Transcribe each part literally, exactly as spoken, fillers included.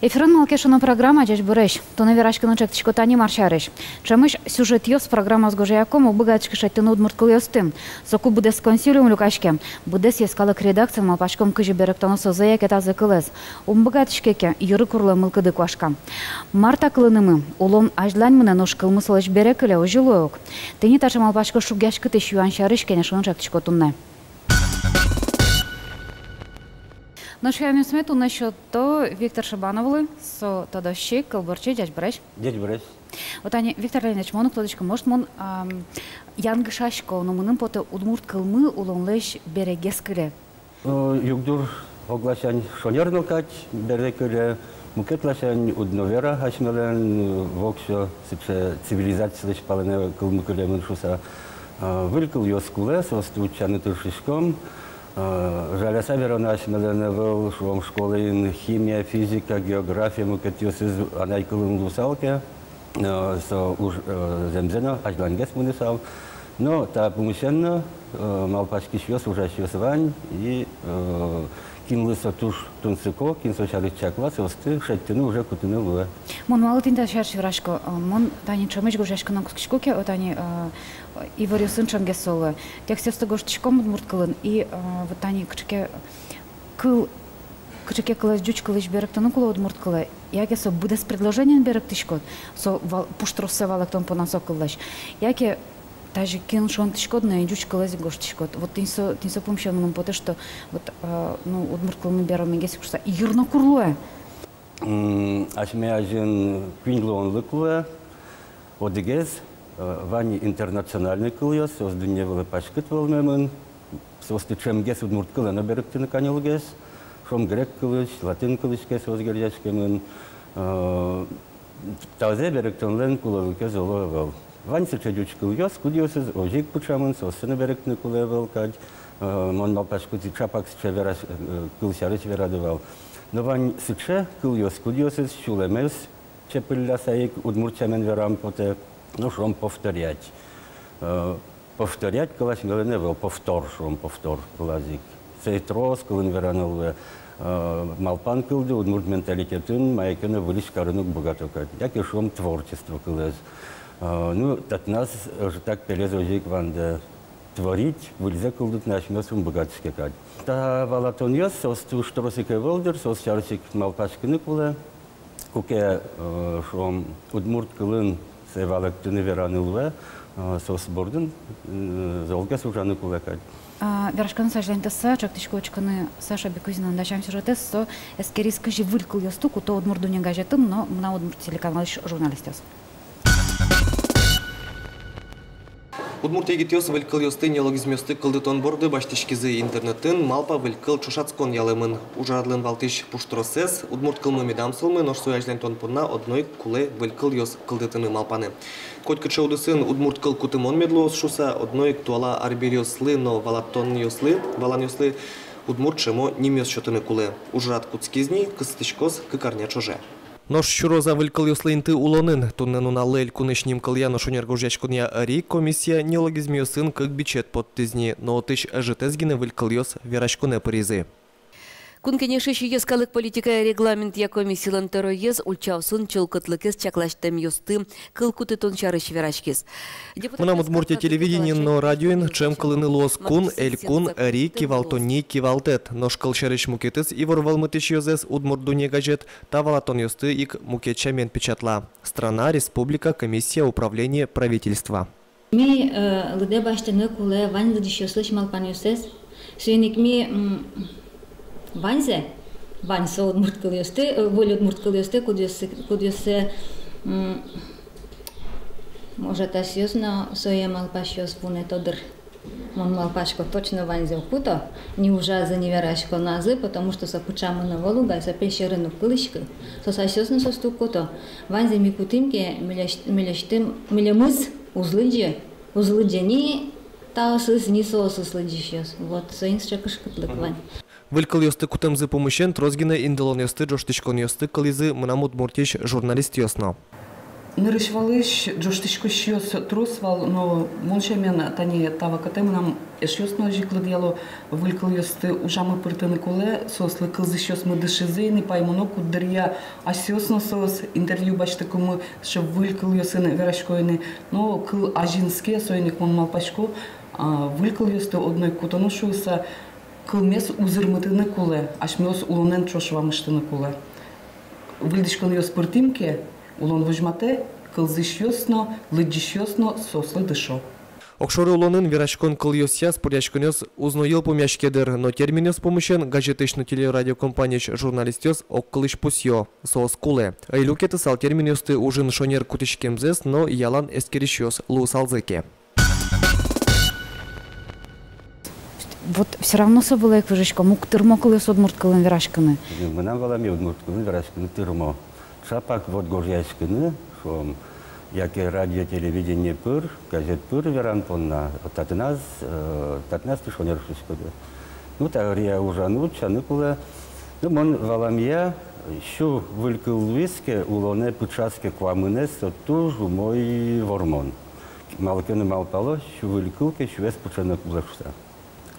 Эфирын «Малы ке шуоно» программа. Ӟечбуресь! Туннэ вераськыны ӵектӥсько тани мар сярысь. Ӵемысь сюжетъёс программаос гожъяськом, уг быгатӥськы шедьтыны удмурт кылъёсты. Соку быдэс консилиум люкаське. Быдэс йӧскалык редакциен малпаськом, кызьы берыктоно созэ яке тазэ кылэз. Ум быгатӥське ке, йыры курлы мылкыды куашка. Мар та кылынымы? Улон азьлань мынэ, нош кылмы солэсь бере кыле, озьы луэ ук. Тӥни таӵе малпасько шугъяськытӥсь юан сярысь кенешыны ӵектӥсько туннэ. Нош юанъёсме туннэ сёто Виктор Шибановлы, со тодосчи, кылбурчи. Ӟечбуресь! Ӟечбуресь! Вот тани, Виктор Леонидович, мон уг тодӥськы, может, мон, ам, янгышасько, но мыным потэ, удмурт кылмы улонлэсь берегес кыле. Э, югдур ог ласянь шонер но кадь, бере кыле, мукет ласянь уд но вера, асьмелэн, э, воксё сыӵе цивилизацилэсь палэнэ кылмы кылемын шуыса. Э, выль кылъёс кулэ, соосты утчаны тыршиськом. Э, жаляса верано, асьмелэн ӧвӧл, шуом, школаын химия, физика, география, мукетъёсыз анай кылын луысал ке, э, со уж, э, зэмзэ но азьланьгес мынысал. Но та пумысен но, э, малпаськисьёс, ужасьёс вань, и, э, кинлы со туж тунсыко, кин со сярысь чакла, соосты шедьтыны уже кутыны луэ. Мон малы тӥни та сярысь верасько, э, мон тани ӵемысь гожъяськыны кутскисько ке, вот тани, э, иворъёсын ӵемгес со луэ. Текстъёсты гожтӥськом удмурт кылын, и, э, вот тани кыӵе ке кыл, кыӵе ке кылэз ӟуч кылысь берыктыны кулэ удмурт кылэ, яке со быдэс предложениен берыктӥськод, со вал-, пуштроссэ валэктон понна со кыллэсь, яке тазьы кин шонтӥськод но ӟуч кылэз гожтӥськод. Вот тӥни со, тӥни со пумысен мыным потэ, что вот, э, ну, удмурт кылмы беромегес ик шуыса, йыр но кур луэ. М, асьме азьын куинь луонлык луэ. Одӥгез, э, вань интернациональной кылъёс, соос дунне вылэ паськыт вӧлмемын, соосты ӵемгес удмурт кылэ но берыктыны каньылгес, шуом, грек кылысь, латын кылысь ке соос герӟаськемын, э, тазэ берыктонлэн кулэлыкез оло ӧвӧл. Вань сыӵе ӟуч кылъёс, кудъёсыз озьы ик пыӵамын, сооссэ но берыктыны кулэ ӧвӧл кадь. Э, мон малпасько, тӥ ӵапак сыӵе верась-, э, кыл сярысь верады вал. Но вань сыӵе кылъёс, кудъёсыз сюлэмез чепылляса ик удмурт сямен верам потэ, ну, шуом, повторять. Э, повторять кыл асьмелэн ӧвӧл, повтор, шуом, повтор кылаз ик. Сое трос кылын вераны луэ. Э, малпан кылды удмурт менталитетын мае ке но выльысь карыны уг быгато кадь. Яке, шуом, творчество кылэз. Э, ну, татын ӧжытак пелез озьы ик вандэ: творить, выльзэ кылдытыны асьмеос ум быгатӥське кадь. Та валатонъёс, соосты уж трос ик ӧвӧл, дыр, соос сярысь ик малпаськыны кулэ. Куке, э, шуом, удмурт кылын сое валэктыны, вераны луэ, э, соос бордын, э, золгес ужаны кулэ кадь. А, вераськонэз азьланьтыса, ӵектӥсько учкыны Саша Бикузинлэн дасям сюжетэз. Со эскериз, кызьы выль кылъёсты куто «Удмурт дунне» газетын но «Мынам Удмуртие» телеканалысь журналистъёс. Удмурт егитъёс выль кылъёсты, неологизмъёсты кылдытон борды басьтӥськизы интернетын. Малпа выль кыл ӵошатскон ялэмын. Ужрадлэн валтӥсь пуштроссэз — удмурт кылмы медам сылмы, нош сое азьланьтон понна одно ик кулэ выль кылъёс кылдытыны, малпаны. Котькыӵе удысын удмурт кыл кутымон мед луоз шуыса, одно ик туала арбериослы но валатонъёслы, валанъёслы удмурт ӵемо нимъёс сётыны кулэ. Ужрад кутскиз ни, кыстӥськоз кык арня ӵоже. Нош сюроз-а выль кылъёслы инты улонын? Туннэ нуналлы элькунысь нимкылъя но шонер гожъяськонъя ӧри комиссия неологизмъёсын кык бичет поттӥз ни, но отысь ӧжытэз гинэ выль кылъёс вераськонэ пыризы. Кун Кенешысь йӧскалык политикая регламентъя комиссилэн тӧроез ульчаосын чылкытлыкез чакласьтэмъёсты кыл кутытон сярысь вераськиз. «Мынам Удмуртие» телевидениын но радиоын ӵем кылыны луоз кун, элькун, ӧри, кивалтонни, кивалтэт. Нош кылсярысь мукетыз ивор вӧлмытӥсь ёзэз «Удмурт дунне» газет та валатонъёсты ик мукет сямен печатла: страна, республика, комиссия, управление, правительство. Ми, э, лыдэ басьтыны кулэ вань лыдӟисьёслэсь малпанъёссэс. Соин ик ми, м, ваньзэ, вань со удмурт кылъёсты, э, выль удмурт кылъёсты, кудъёссэ, кудъёссэ, м, может, асьсэос но сое малпасьёс вунэто, дыр. Мон малпасько, точно ваньзэ уг куто, ни ужазы, ни вераськоназы, потому что со пыӵамын ӧвӧл ук ай, со пельсьӧрын уг кылӥськы. Соос асьсэос но соосты уг куто. Ваньзэ ми кутӥм ке, милесьт-, милесьтым, милемыз уз лыдӟы, уз лыдӟы ни таосыз, ни соосыз лыдӟисьёс. Вот, соин сыӵе кышкытлык вань. Выль кылъёсты кутэмзы пумысен трос гинэ индылонъёсты, ӝожтӥськонъёсты кылӥзы «Мынам Удмуртиысь» журналистъёс но. Нырысь валысь ӝожтӥськисьёс трос вал, но мон сямен тани та вакытэ мынам эшъёс но озьы ик лыдъяло: выль кылъёсты ужамы пыртыны кулэ, соослы кылзӥсьёсмы дышизы ини, паймоно, куддыръя асьсэос но соос интервью басьтыкумы сыӵе выль кылъёсын верасько ини. Но кыл азинске, соин ик мон малпасько, а, выль кылъёсты одно ик кутоно шуыса, кылмес узырмытыны кулэ, асьмеос улонэн ӵош вамыштыны кулэ. Выльдӥськонъёс пыртӥм ке, улон возьматэ, кылзӥсьёс но, лыдӟисьёс но соослы дышо. Огшоры улонын вераськон кылъёсъя споръяськонъёс уз но йылпумъяське, дыр, но терминъёс пумысен газетысь но телерадиокомпаниысь журналистъёс огкылысь пусъё: соос кулэ. Ӧй люкетысал терминъёсты ужын шонер кутӥськемзэс но ялан эскерисьёс луысалзы ке. Вот всё равно со вылэ ик выжиськом, уг тырмо кылъёс удмурт кылын вераськыны. Мынам валамея, удмурт кылын вераськыны тырмо. Ӵапак вот гожъяськыны, шуом, яке радио, телевидение пыр, газет пыр веран понна, татын ас, э, татын ас тӥ шонер шуиськоды. Ну, табере ужаны, утчаны кулэ. Ну, мон валамея, сю выль кыл луиз ке, улонэ пыӵаз ке куамынэз, со туж умой вормон. Малы ке но малпало, сю выль кыл ке, сюэз пыӵаны кулэ шуса.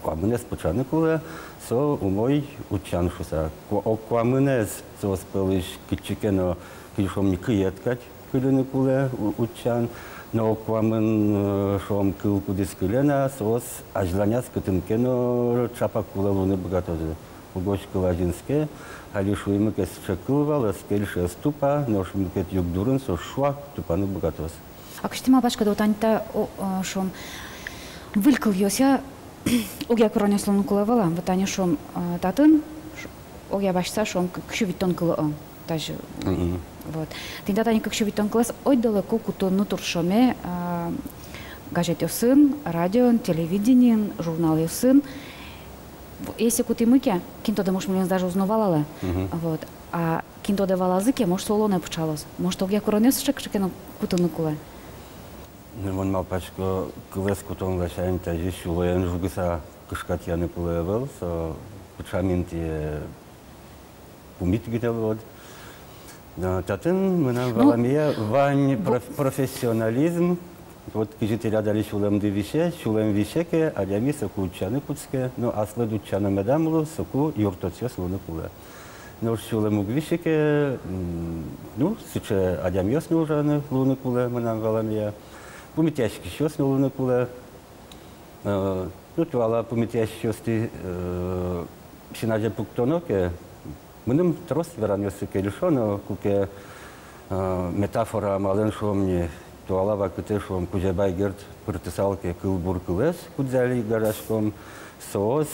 Куамынэз пыӵаны кулэ, со умой утчан шуса. Ку-, ог куамынэз соос пӧлысь кытчы ке но, кызьы шуом ни, кыед кадь кыльыны кулэ у-, утчан, но ог куамын, э, шуом, кыл кудӥз кыле на, соос азьланяз кытын ке но ӵапак кулэ луыны быгатозы. Угось кыл азинске, али шуимы ке, сыӵе кыл вал, ӧз кельшы, ӧз тупа, нош мукет югдурын со шуак тупаны быгатоз. А кызьы тӥ малпаськоды, вот тани та, о, о, шуом, выль кылъёсъя огъя куронъёс луыны кулэ вал-а? Вот тани, шуом, а, татын, ш-, огъя басьтыса, шуом, к-, кык сю витьтон кыл, о, тазьы. Мгм. Вот. Тӥни та тани кык сю витьтон кылэз ойдолэ ку-, кутыны туртскоме, а, газетъёсын, радиоын, телевидениын, журналъёсын. В-, если кутӥмы ке, кин тодэ, может, милемыз даже уз но валалэ. Мгм. Вот. А кин тодэ, валазы ке, может, со улонэ пыӵалоз. Может, огъя куронъёс сыӵе кыӵе ке но кутыны кулэ. Ну, мон малпасько, кылэз кутон ласянь тазьы сюлэен жугыса кышкатъяны кулэ ӧвӧл, со пыӵам интые пумит гинэ луод. Но татын мынам, ну, валамея, вань, бу-, проф-, профессионализм. Вот кызьы тӥляд али сюлэмды висе, сюлэм висе ке, адями соку утчаны кутске, но аслыд утчано медам лу, соку юрттосъёс луыны кулэ. Нош сюлэм уг висе ке, м, ну, сыӵе адямиос но ужаны луыны кулэ, мынам валамея, пумитъяськисьёс но луыны кулэ. Э, ну, туала пумитъяськисьёсты, э, син азе пуктоно ке, мыным трос веранъёсы кельшо но, куке, э, метафора амалэн, шуом ни, туала вакытэ, шуом, Кузебай Герд пыртысал ке кылбур кылэз, кудзэ али гажаськом, соос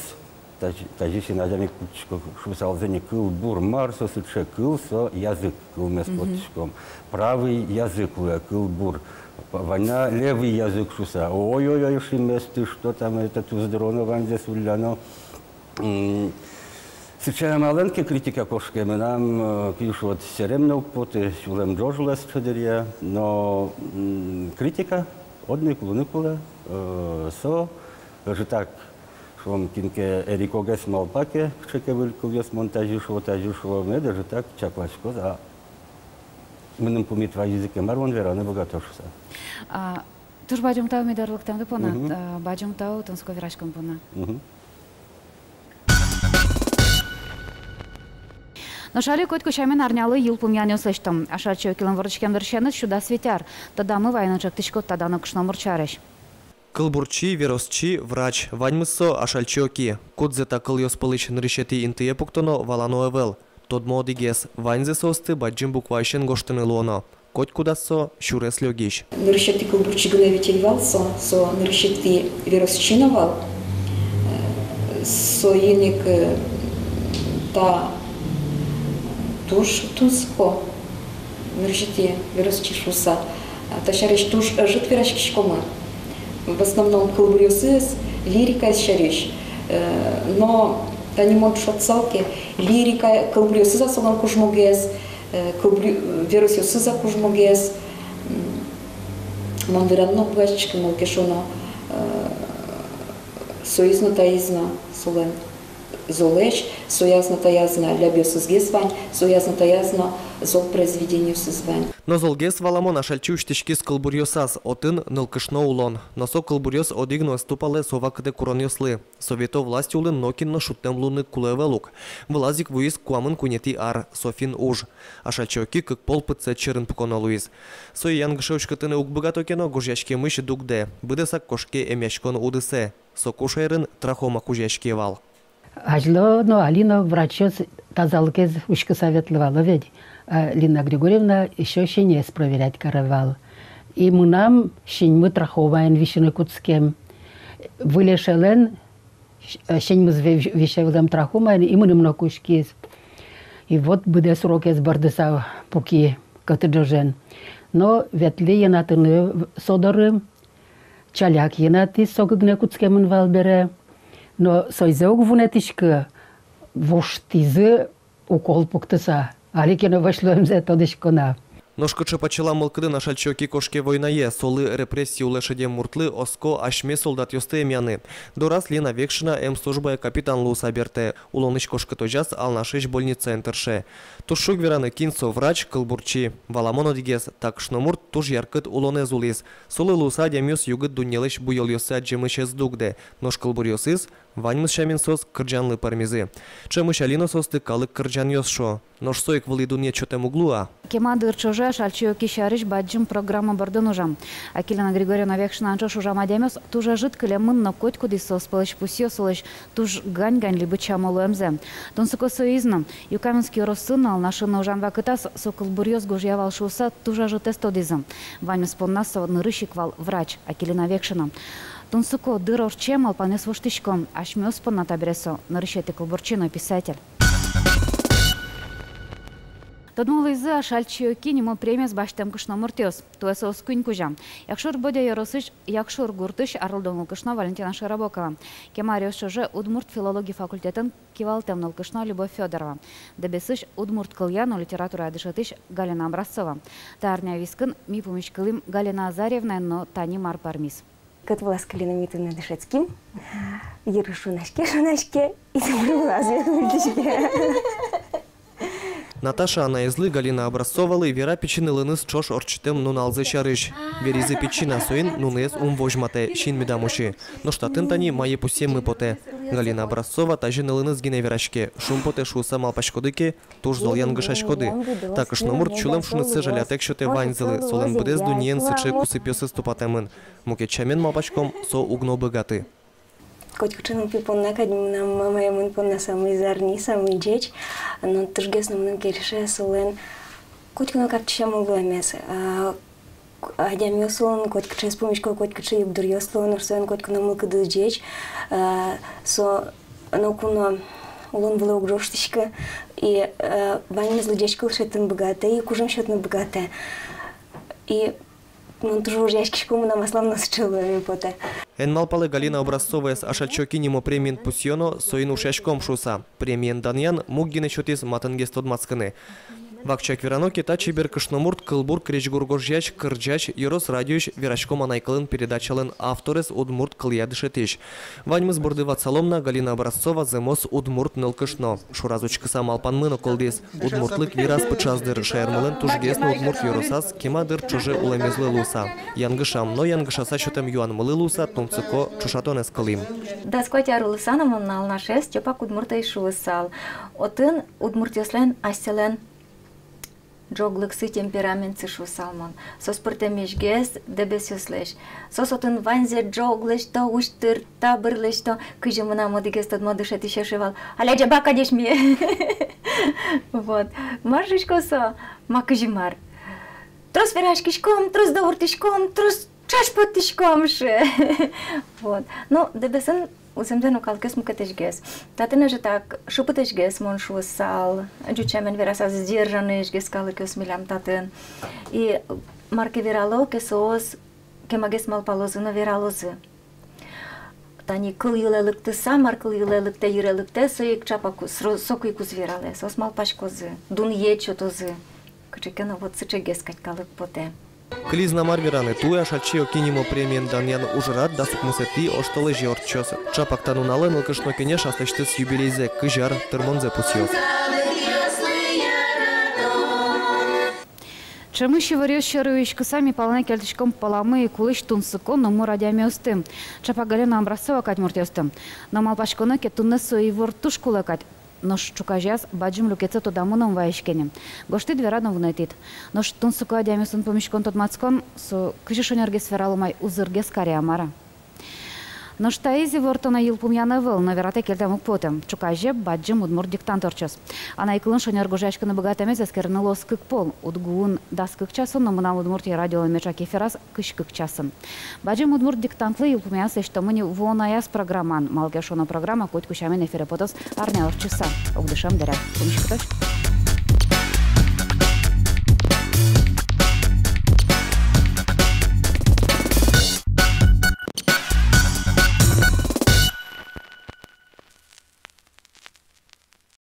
тазьы, тазьы син азям ик пуктӥсько шуысалзы ни: кылбур, мар со сыӵе? Кыл — со язык, кылмес, мгм, поттӥськом. Правый язык луэ кылбур. Вань на левый язык шуса. Ой-ой-ой, шимес, ты что там, это, туздыроно, ваньзэ сулляно. М, сыӵе амалэн ке критика кошке, мынам, э, кызьы шуод, серем но уг поты, сюлэм ӝож луэ сыӵе дыръя. Но, м, критика одно ик луыны кулэ, э, со ӧжытак, шуом, кин ке эрикогес малпа ке, кыӵе ке выль кылъёс мон тазьы шуо, тазьы шуо, мед ӧжытак чакласькоз, а мыным пумит вазизы ке, мар мон вераны быгато шуса. А, туж бадӟым тау ми доры лыктэмды понна, мгм, а, бадӟым тау тунсыко вераськон понна. Мгм. Нош али котьку сямен арнялы йылпумъянъёс лэсьтом. Ашальчи Окилэн вордӥськем дырысеныз сю дас вить ар. Тодамы вайыны чектӥсько та дано кышномурт сярысь. Кылбурчи, веросчи, врач — ваньмыз со Ашальчи Оки. Кудзэ та кылъёс пӧлысь нырысетӥ интые пуктоно, валано ӧвӧл. Тодмо одӥгез: ваньзэ соосты бадӟым букваысен гожтыны луоно. Котькудаз со сюрес лёгись. Нырысетӥ кылбурчи гинэ ведь ӧй вал со, со нырысетӥ веросчи но вал. Э, соин ик, э, та туж тунсыко. Нырысетӥ веросчи шуса. Та сярысь туж ӧжыт вераськиськомы. В основном кылбуръёсыз, лирикаез сярысь. Э, но тани мон шуысал ке, лирика кылбуръёсыз-а солэн кужмогес, э, кылбур-, веросъёсыз-а кужмогес. М, мон вераны но уг быгатӥськы, малы ке шуоно, э, соиз но, таиз но солэн золэсь, сояз но, таяз но лябъёсызгес вань, сояз но, таяз но зол произведениосыз вань. Но золгес, валамон, Ашальчи усьтӥськиз кылбуръёсаз, отын нылкышно улон. Но со кылбуръёс одӥг но ӧз тупалэ со вакытэ куронъёслы. Совето власть улын нокин но шудтэм луыны кулэ ӧвӧл ук. Вылаз ик вуиз куамын куинетӥ ар, со финн уж. Ашальчи Оки кык пол пытсэт сьӧрын пуконо луиз. Сое янгыше уськытыны уг быгато ке но, гожъяськемысь дугдэ. Быдэсак кошке эмъяськон удысэ. Соку шаерын трахома кузёяське вал. Азьло но, али но врачъёс тазалыкез учкыса ветло вал, ведь. А Лина Григорьевна ещё синез проверять каре вал. И мынам синьмы трахомаен висьыны кутскем. Выль эшелэн с-, э, синьмыз ве-, висе вылэм трахомаен, и мыным но кутскиз. И вот быдэс урокез бӧрдыса пуки кӧты ӝожен. Но ветлӥ йӧнатыны со доры. Чаляк йӧнатӥз, со гыгнэ кутскемын вал бере. Но сойзэ уг вунэтӥськы, воштӥзы укол пуктыса. Али ке но вӧсь луэмзэ тодӥсько на. Нош кыӵе пачала мылкыдын Ашальчи Оки кошке войнае, солы, репрессий улэ шедем муртлы, оско асьме солдатъёсты эмъяны. Дораз Лина Векшина эм службае капитан луыса бертэ. Улонысь кошкытозяз Алнашысь больницаын тырше. Туж шуг вераны, кин со: врач, кылбурчи. Валамон одӥгез: та кышномурт туж яркыт улонэз улӥз. Солы луыса адямиос югыт дуннелэсь буёлъёссэ адӟемысь ӧз дугдэ, нош кылбуръёсыз, ваньмыз сямен, соос кырӟанлы пӧрмизы. Ӵемысь али но соосты калык кырӟанъёс шуо. Нош со ик вылӥ дунъет сётэм уг луы-а? Кема дыр ӵоже Ашальчи Оки сярысь бадӟым программа бордын ужам. Акилина Григорьевна Векшинаен ӵош ужам адямиос туж ӧжыт кылемын, но котькудӥз соос пӧлысь пусъё солэсь туж гань-гань либыт сямо луэмзэ. Тунсыко соиз но. Юкаменск ёросын но, Алнашын но ужан вакытаз со кылбуръёс гожъя вал шуыса туж ӧжытэз тодӥзы. Ваньмыз понна со нырысь ик вал врач, Акилина Векшина. Тунсыко, дыр ортче, малпанъёс воштӥсько. Асьмеос понна табере со нырысетӥ кылбурчи но писатель. Тодмо луизы Ашальчи Оки нимо премиез басьтэм кышномуртъёс. Туэ соос куинь кузя. Якшур-Бӧдья ёросысь Якшур гуртысь арлыдо нылкышно Валентина Широбокова. Кема аръёс ӵоже удмурт филологи факультетын кивалтэм нылкышно Любовь Фёдорова. Дэбесысь удмурт кылъя но литературая дышетӥсь Галина Образцова. Та арня вискын ми пумиськылӥм Галина Азарьевнаен но, тани мар пӧрмиз. Кӧт вылаз кылино ми туннэ дышетским. Йырыз шунаське, шунаське, и тымыр вылаз выльдӥське. Наташа анаезлы, Галина Образцовалы, вера пичи нылыныз ӵош ортчытэм нуналзэ сярысь. Веризы пичи на, соин нуныез ум возьматэ, син медам усьы. Нош татын тани мае пусъеммы потэ. Галина Образцова тазьы нылыныз гинэ вераське, шумпотэ шуыса малпаськоды ке, туж зол янгышаськоды. Та кышномурт сюлэм шунытсэ жалятэк сётэ ваньзылы, солэн быдэс дуннеен сыӵе кусыпъёсыз тупатэмын. Мукет сямен малпаськом, со уг но быгаты. Котькыӵе нылпи понна кадь, мынам мамае мон понна самый зарни, самый ӟеч. Но тужгес но мыным кельше солэн котьку но капчи сямен луэмез. А, адямиос улын котькыӵеез пумисько, котькыӵе югдуръёс луо, нош солэн котьку но мылкыдыз ӟеч. А, со ноку но улон вылэ уг ӝожтӥськы. И, а, ваньмызлы ӟеч кыл шедьтыны быгатэ, и кужым сётыны быгатэ. И мон туж вожъяськисько, мынам аслам но сыӵе луэме потэ. Эн малпалэ Галина Образцоваез Ашальчи Оки нимо премиен пусъёно, соин ушъяськом шуыса. Премиен данъян муг гинэ сётӥз матынгес тодматскыны. Вакчияк верано ке, та чебер кышномурт — кылбур крезьгур гожъясь, кырӟась, ёрос радиоысь «Вераськом анай кылын» передачалэн авторез, удмурт кылъя дышетӥсь. Ваньмыз борды ватсалом на, Галина Образцова зэмос удмурт нылкышно. Шораз учкыса малпанмы но кылдӥз. Удмуртлык вираз пыӵаз дыр, шаермылэн тужгес но удмурт ёросаз кема дыр ӵоже улэмезлы луыса. Янгышам но янгышаса сётэм юанмылы луыса тунсыко ӵошатонэз кылӥм. Дас куать ар улыса но мон Алнаше Стёпа Кудмуртович шуысал. Отын удмуртъёслэн асьсэлэн ӝоглыксы, темпераментсы шуысал мон. Соос пӧртэмесьгес Дэбесъёслэсь. Соос отын ваньзэ ӝог лэсьто, усь тыр, табыр лэсьто. Кызьы мынам одӥгез тодмо дышетӥсе шуэ вал: «Али адӟе, бак адӟе ми». Вот. Мар шуисько со? Ма, кызьы мар? Трос вераськиськом, трос дауртӥськом, трос ӵаш поттӥськом, шуэ. Вот. Но Дэбесын улэмзэ но калыкъёс мукетэсьгес. Татын ӧжытак шыпытэсьгес, мон шуысал. Ӟуч сямен вераса, сдержанноесьгес калыкъёс милям татын. И мар ке верало ке, соос кемагес малпалозы но вералозы. Тани кыл йылэ лыктыса, мар кыл йылэ лыктэ, йыре лыктэ, со ик ӵапак уз, сро-, соку ик уз вералэ, соос малпаськозы, дунъет сётозы. Кыӵе ке но вот сыӵегес кадь калык потэ. Кылиз на мар вераны, туэ Ашальчи Оки нимо премиен данъян ужрад дас укмысэтӥ оштолэзе ортчоз. Ӵапак та нуналэ «Нылкышно кенеш» аслэсьтыз юбилейзэ, кызь ар тырмонзэ пусъёз. Ӵемысь иворъёс сьӧры уиськыса, ми палэнэ кельтӥськом пӧламы ик улӥсь тунсыко, номыр адямиосты. Ӵапак Галина Образцова кадь муртъёсты. Но малпаськоно ке, туннэ со ивор туж кулэ кадь. Нош ӵуказеяз бадӟым люкетсэ тодамын ум вайиське ни. Гожтӥд, верад но вунэтӥд. Нош тунсыко адямиосын пумиськон, тодматскон — со кызьы шонергес вералом ай, узыргес каре-а, мар-а? Нош таиз ивортонэ йылпумъян ӧвӧл, но вератэк кельтэм уг поты. Ӵуказе бадӟым удмурт диктант ортчоз. Анай кылын шонер гожъяськыны быгатэмез эскерыны луоз кык пол. УдГУын дас кык часын, но «Мынам Удмуртие» радиолэн меӵак эфираз кызь кык часын. Бадӟым удмурт диктантлы йылпумъян лэсьтомы ни вуонаяз программаын. Малы ке шуоно, программа котьку сямен эфире потоз арня ортчыса, ук дышем дыръя. Пумиськытозь.